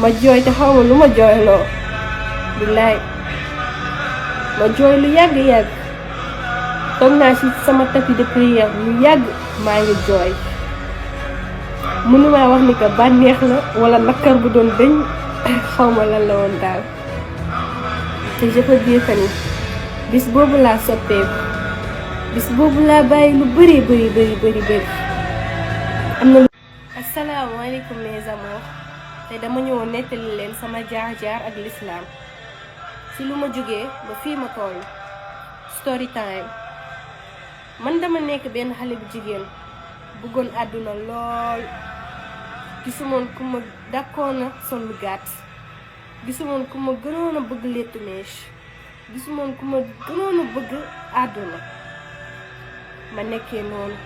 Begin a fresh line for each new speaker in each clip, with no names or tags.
ma jooy te xaw ma lu ma jooyloo billaay ma jooy lu yàgg toog naa ci sama tapis de prière lu yàgg maa ngi jooy mënumaa wax ni que bànneex la wala nakkar bu doon dëñ xawma lan la woon daal te je peux dire que ni bis boobu laa soppeeku bis boobu laa bàyyi lu bëri am na lu asalaamaaleykum mes amours te dama ñëwoon nettali leen sama jaar-jaar ak l'islam ci lu ma jógee ba fii ma toll story time man dama nekk benn xale bu jigéen bëggoon àdduna lool gisumoon ku ma dàkkoon a sol lu gàtt gisumoon ku ma gënoon a bëgg lettu mèche gisumoon ku ma gënoon a bëgg àdduna ma nekkee noonu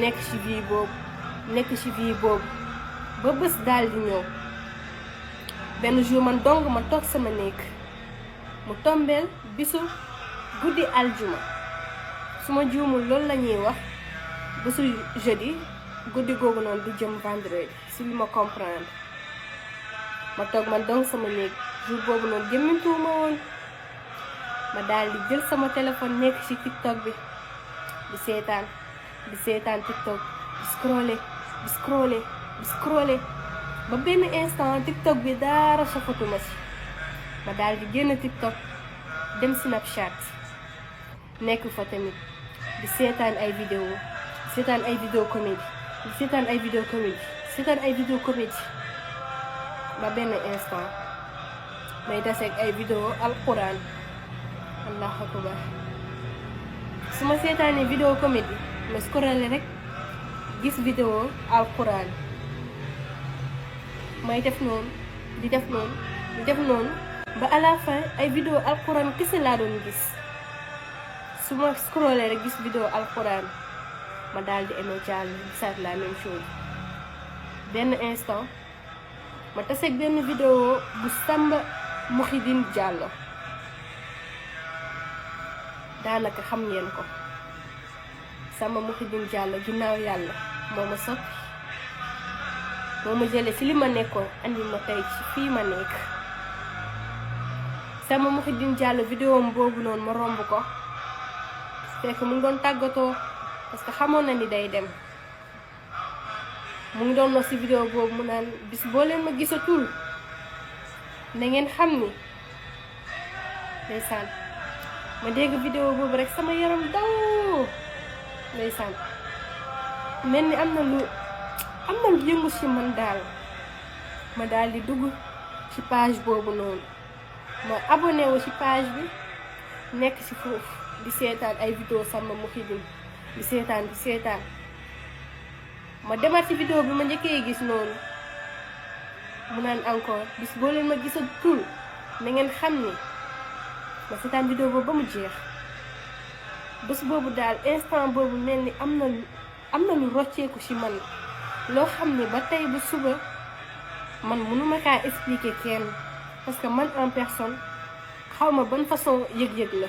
nekk ci vie boobu ba bés daal di ñëw benn jour man dong ma toog sama néeg mu tombeel bisu guddi aljuma su ma juumul loolu la ñuy wax bésu jeudi guddi googu noonu di jëm vendredi si li ma comprendre ma toog man dong sama néeg jour boobu noonu jëmmintuuma woon ma daal di jël sama téléphone nekk ci tiktok bi di seetaan tiktok di scroller ba benn instant tiktok bi dara safatuma ci ma daal di génn tiktok dem snapchat nekk fa tamit di seetaan ay vidéo comédie ba benn instant may taseeg ay vidéo alquran allahu akbar su ma seetaanee vidéo comédie ma scroller rek gis vidéo alquran may def noonu ba à la fin ay vidéo alquran kese laa doon gis su ma scroller rek gis vidéo alquran ma daal di aimé jàll gisaat la même chose benn instant ma taseeg benn vidéo bu Samba Mouhidine Diallo daanaka xam ngeen ko Samba Mouhidine Diallo ginnaaw yàlla moo ma soppi moo ma jële ci li ma nekkoon andi ma tey ci fii ma nekk Samba Mouhidine Diallo vidéo am boobu noonu ma romb ko fekk mu ngi doon tàggatoo parce que xamoon na ni day dem mu ngi doon wax ci vidéo boobu mu naan bis boo leen ma gisatul na ngeen xam ni ndeysaan ma dégg vidéo boobu rek sama yaram daw ndeysaan mel ni am na lu yëngu ci man daal ma daal di dugg ci page boobu noonu ma abonné wu ci page bi nekk ci foofu di seetaan ay vidéo Samba Mouhidine di seetaan ma demaat ci vidéo bi ma njëkkee gis noonu mu naan encore bis boo leen ma gisatul na ngeen xam ni ma seetaan vidéo boobu ba mu jeex bés boobu daal instant boobu mel ni am na lu rocceeku ci man loo xam ni ba tey ba suba man mënuma kaa expliquer kenn parce que man en personne xawma ban façon yëg-yëg la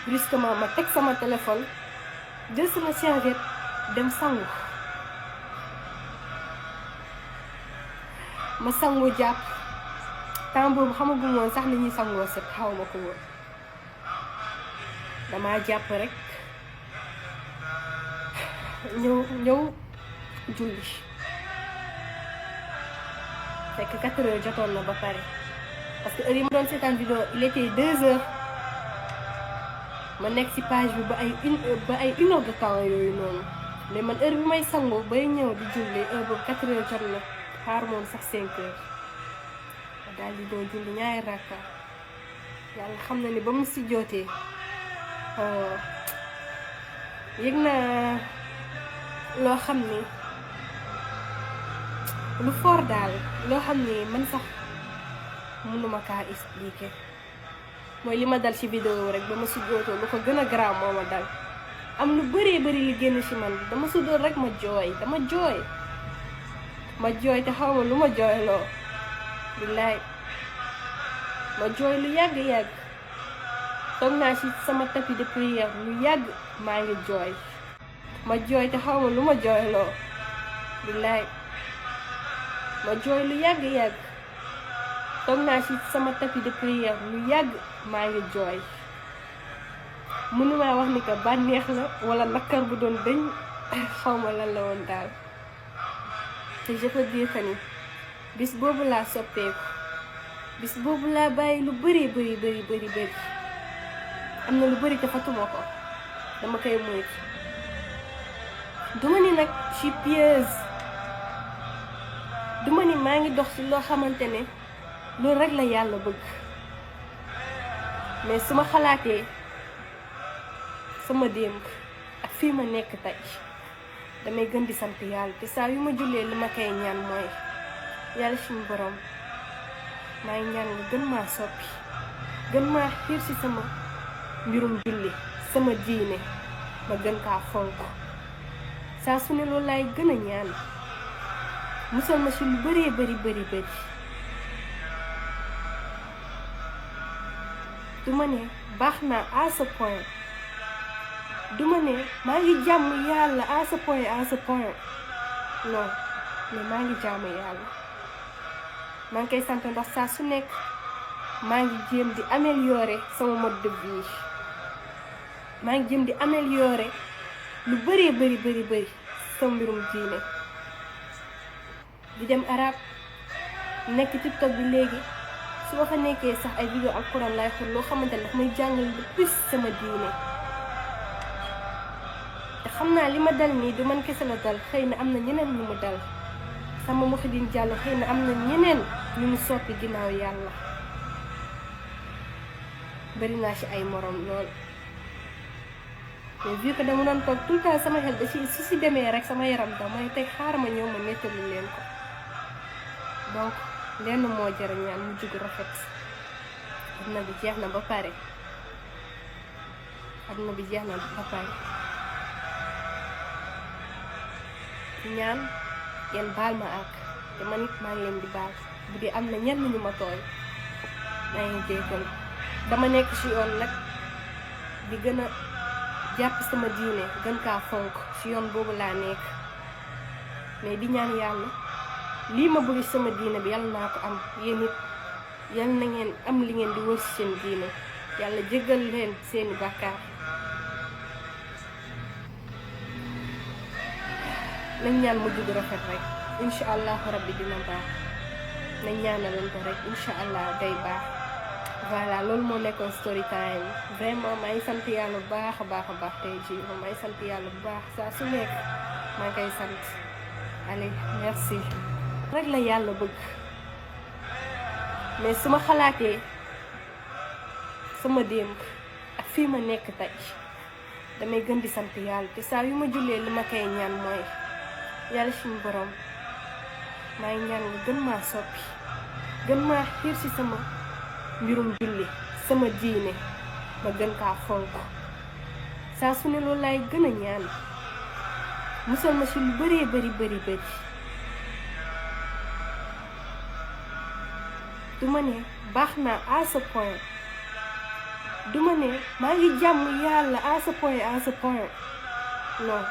brusquement ma teg sama téléphone jël sama serviette dem sangu ma sangu jàpp temps boobu xamaguma woon sax ni ñuy sangoo set xawma ko woon dama jàpp rek ñëw julli fekk 4 heures jotoon na ba pare parce que heure yi ma doon seetaan vidéo il était 2 heures ma nekk ci page bi ba ay une heure de temps yooyu noonu mais man heure bi may sangoo bay ñëw di julli heure boobu 4 heures jot na xaar moom sax 5 heures ma daal di doon julli ñaari rakka yàlla xam na ni ba mu si jootee yëg naa loo xam ni lu fort daal loo xam ni man sax mënuma kaa expliquer mooy li ma dal ci vidéo rek ba ma sujjootoo lu ko gën a garaaw moo ma dal am lu bari li génn ci man dama sujjoot rek ma jooy te xaw ma lu ma jooyloo billaay ma jooy lu yàgg toog naa ci sama tapis de prière lu yàgg maa ngi jooy ma jooy te xaw ma lu ma jooyloo billaay ma jooy lu yàgg toog naa ci sama tapis de prière lu yàgg maa ngi jooy mënuma wax ni que bànneex la wala nakkar bu doon dañ xawma lan la woon daal te je peux dire que ni bis boobu laa soppeeku bis boobu laa bàyyi lu bëri am na lu bëri te fatuma ko dama koy moytu duma ni nag je suis pieuse duma ni maa ngi dox ci loo xamante ne loolu rek la yàlla bëgg mais su ma xalaatee sama démb ak fii ma nekk tey damay gën di sant yàlla te saa yu ma jullee li ma koy ñaan mooy yàlla suñu borom maa ngi ñaan nga gën maa soppi gën maa xiir ci sama mbirum julli sama diine ma gën kaa fonk saa su ne loolu laay gën a ñaan musal ma ci lu bëri du ma ne baax naa à ce point du ma ne maa ngi jàmm yàlla à ce point non mais maa ngi jàmm yàlla maa ngi koy sant ndax saa su nekk maa ngi jéem di améliorer sama mode de vie maa ngi jéem di améliorer lu bëri sama mbirum diine di dem arab nekk TikTok bi léegi su ma fa nekkee sax ay vidéo alxuraan lay xool loo xamante ne daf may jàngal lu plus sama diine te xam naa li ma dal nii du man kese la dal xëy na am na ñeneen ñu mu dal sama Mouhidine Diallo xëy na am na ñeneen ñu mu soppi ginnaaw yàlla bari naa ci ay morom lool mais vu que dama doon toog tout le temps sama xel da ci su si demee rek sama yaram damay teg xaar ma ñëw ma nettali leen ko donc lenn moo jar ñaan mu jugu rafet aduna bi jeex na ba pare ñaan ngeen baal ma ak te man it maa ngi leen di baal bu dee am na ñenn ñu ma tooñ maa ngi jéggal dama nekk ci yoon nag di gën a jàpp sama diine gën kaa fonk ci yoon boobu laa nekk mais di ñaan yàlla lii ma bëgg sama diine bi yàlla naa ko am yéen it yàlla na ngeen am li ngeen di wër ci seen diine yàlla jéggal leen seeni bàkkaar nañ ñaan mu jug rafet rek incha allah rabbi dina baax nañ ñaanalante rek incha allah day baax voilà loolu moo nekkoon story time vraiment maa ngi sant yàlla bu baax a baax tey jii maa ngi sant yàlla bu baax saa su nekk maa ngi koy sant allez merci rek la yàlla bëgg mais su ma xalaatee sama démb ak fii ma nekk tey damay gën di sant yàlla te saa yu ma jullee li ma koy ñaan mooy yàlla suñu borom maa ngi ñaan nga gën maa soppi gën maa xiir ci sama mbirum julli sama diine ma gën kaa fonk saa su ne loolu laay gën a ñaan musal ma ci lu bëri du ma ne baax naa à ce point du ma ne maa ngi jàmm yàlla à ce point non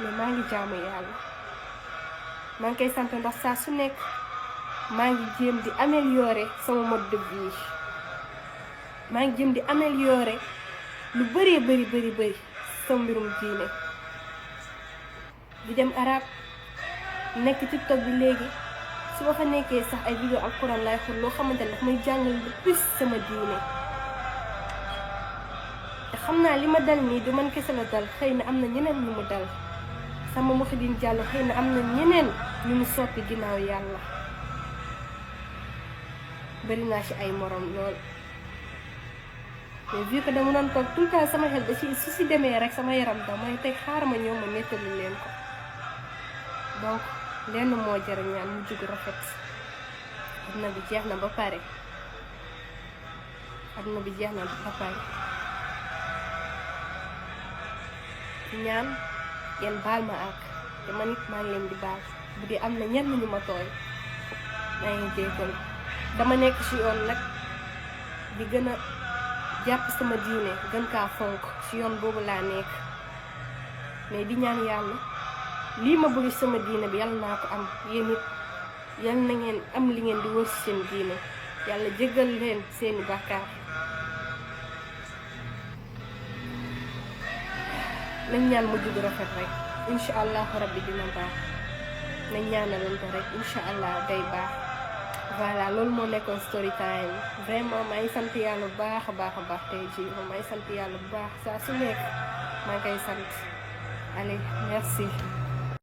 mais maa ngi jàmm yàlla maa ngi koy sant ndax saa su nekk maa ngi jéem di améliorer sama mode de vie maa ngi jéem di améliorer lu bëri sama mbirum diine di dem arab nekk TikTok bi léegi su ma fa nekkee sax ay vidéo alxuraan lay xool loo xamante ne daf may jàngal lu plus sama diine te xam naa li ma dal nii du man kese la dal xëy na am na ñeneen ñu mu dal sama Mouhidine Diallo xëy na am na ñeneen ñu mu soppi ginnaaw yàlla bari naa ci ay morom lool mais vu que dama doon toog tout le temps sama xel da ci su si demee rek sama yaram damay teg xaar ma ñëw ma nettali leen ko donc lenn moo jar ñaan mu jugu rafet aduna bi jeex na ba pare ñaan ngeen baal ma ak te man it maa ngi leen di baal bu dee am na ñenn ñu ma tooñ maa ngi jéggal dama nekk ci yoon nag di gën a jàpp sama diine gën kaa fonk ci yoon boobu laa nekk mais di ñaan yàlla lii ma bëgg sama diine bi yàlla naa ko am yéen it yal na ngeen am li ngeen di wër seen diine yàlla jéggal leen seeni bàkkaar nañ ñaan mujj gu rafet rek incha allah rabbi dina baax nañ ñaanalante rek incha allah day baax voilà loolu moo nekkoon story time vraiment may sant yàlla bu baax a baax tey jii may sant yàlla bu baax saa su nekk maa ngi koy sant allez merci